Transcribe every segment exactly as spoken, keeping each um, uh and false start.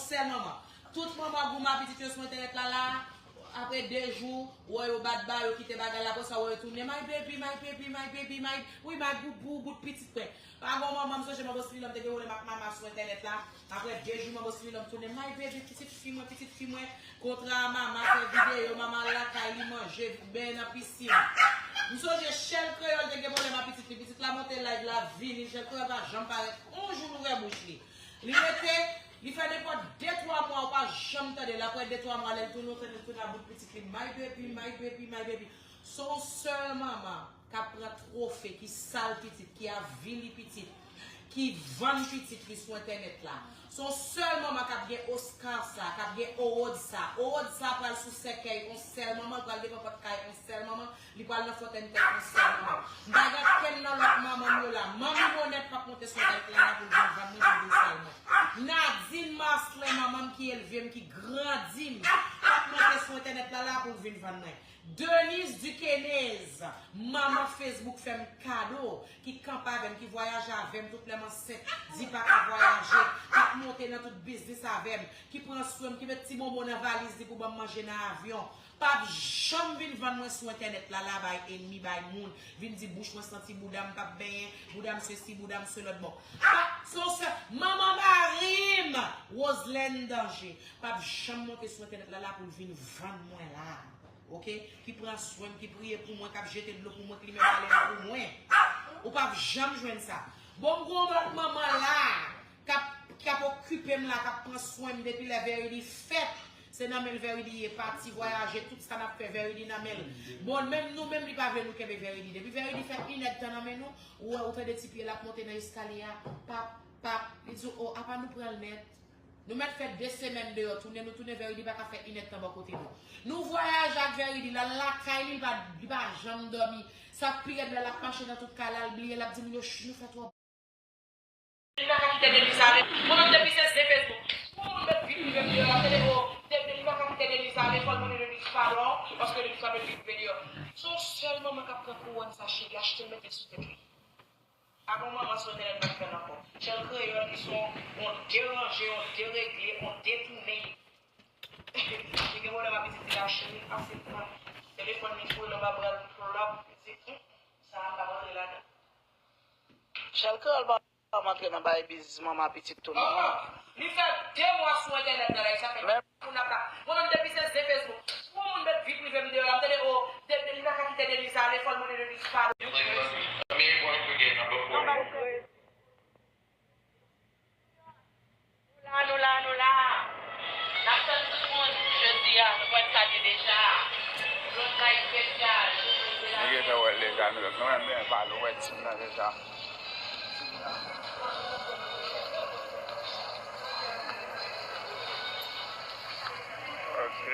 sèl manman. Tout manman goumen pitit yo sou entènèt la la. Apre de jou, wè yo bat ba, yo kite bagay la, apre sa, wè yo tounen, my baby, my baby, my baby, my, wi, my boubou, bout pitit mwen. Pa gon manman, m sonje manbo Sililòm te gen pwoblèm ak mama sou entènèt la. Apre de jou, manbo Sililòm tounen, my baby, pitit fi mwen, pitit fi mwen. Kontra a mama, fè videyo, mama al lakay li, manje, benyen nan pisin. M sonje Chèl Kreyòl te gen pwoblèm ak pitit li. Pitit la monte live la, vini, Chèl Kreyòl pa janm parèt. On jou l ouvè bouch li. Li rete, li fè nenpòt de twa mwa, ou pa janm tande l. Apre de twa mwa, lè l tounen, ou tande l tounen a bout pitit li. My baby, my baby, my baby. Se yon sèl manman k ap pran twofe, ki sal pitit, ki avili pitit, ki vann pitit li sou entènèt la. Se yon sèl manman k ap gen Oscar sa, k ap gen award sa. Award sa pral sou sèkèy yon sèl manman, l pral devan pòt kay yon sèl manman, li pral nan fòtèn tèt yon sèl manman. M pa gen okenn nan lòt manman m yo la. Manmi Monèt p ap monte sou entènèt la la pou l vin vann mwen, pou l vin sal mwen. Nadine Marcelin, manman m ki elve m, ki grandi m, p ap monte sou entènèt la la pou l vin vann mwen. Denise Duquesnez, manman Facebook fè m kado, ki kanpe avè m, ki vwayaje avè m tout lè m ansent, di pa ka vwayaje, k ap monte nan tout biznis avè m, ki pran swen m, ki met ti bonbon nan valiz li pou ban m manje nan avyon. P ap janm vin vann mwen sou entènèt la, la bay enmi, bay moun, vin di bouch mwen santi bouda m p ap benyen, bouda m sesi, bouda m selòt. Bon, pa, se yon sèl manman mari m, Roselène Danger, p ap janm monte sou entènèt la la pou l vin vann mwen la. Oke? Ki pran swen m, ki priye pou mwen, k ap jete dlo pou mwen, k limen balèn pou mwen. Ou p ap janm jwenn sa. Bon, m gen yon lòt manman la, k ap, k ap okipe m la, k ap pran swen m depi lè Verily fèt. Se nan men l Verily ye, pati, vwayaje, tout sa n ap fè, Verily nan men l. Bon, menm nou menm, li pa vle nou kenbe Verily. Depi Verily fè inèdtan nan men nou, ou wè, ou tande ti pye l ap monte nan eskalye a, pap, pap, li di w, o, apa nou pran l nèt. Nou mèt fè de semèn deyò, tounen, nou tounen, Verily pa ka fè inèdtan bò kote nou. Nou vwayaje ak Verily, l al lakay li, li pa, li pa janm dòmi. Sa k pi rèd la, l ap mache nan tout kay la, l bliye, l ap di moun yo, ch, nou fè twòp. Li pa ka kite Denise ale. Mwen menm depi se zen Facebook. Pou moun met vi prive m deyò, l ap tande, o, de, de, li pa ka kite Denise ale, fò l mande Denise padon, paske Denise pa met vi prive deyò. Se yon sèl manman k ap pran kouwòn sa, cheri, achte l mete l sou tèt li. Pa gon manman sou entènèt m ap fè l ankò. Chèl Kreyòl, li se yon, yon deranje, yon deregle, yon detounen. Li gen pwoblèm ak pitit li la, cheri, pase pran telefòn li, foure l anba bra l, plòp, li di, hum, sa a m p ap rantre ladan. Chèl Kreyòl pa m antre nan bagay biznis manman pitit tou non. Li fè de mwa sou entènèt la, sa fè moun ap la. Mwen menm depi se zen Facebook. Pou moun met vi prive m deyò la, m tande, o, de, de, li pa ka kite Denise ale, fò l mande Denise padon. Nou la, nou la, nou la. N ap tann tout moun jodi a, nou konn sa l ye deja. Blonde la espesyal. Nou gentan wè l deja, nou, nou menm, nou menm, pa nou wè tim nan deja. Ok.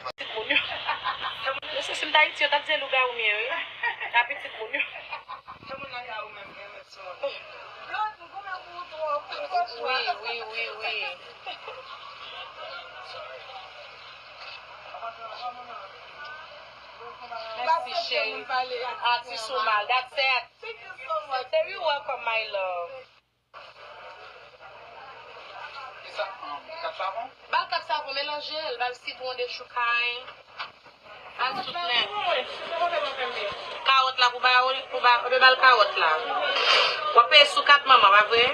Pitit moun yo. Mesye, si m t Ayiti, yo t ap di lougawou m ye, wi. A pitit moun yo. Wi, wi, wi, wi. Mèsi, cheri. Atis ou mal. That's it. Baby, welcome, my love. Kisa? Kat savon? Ba l kat savon, melanje l, ba l sitwon, dechoukay. Ba l tout nèt. Kawòt la pou ba, pou ba, oubyen ba l kawòt la. W ap peye sou kat manman, pa vre?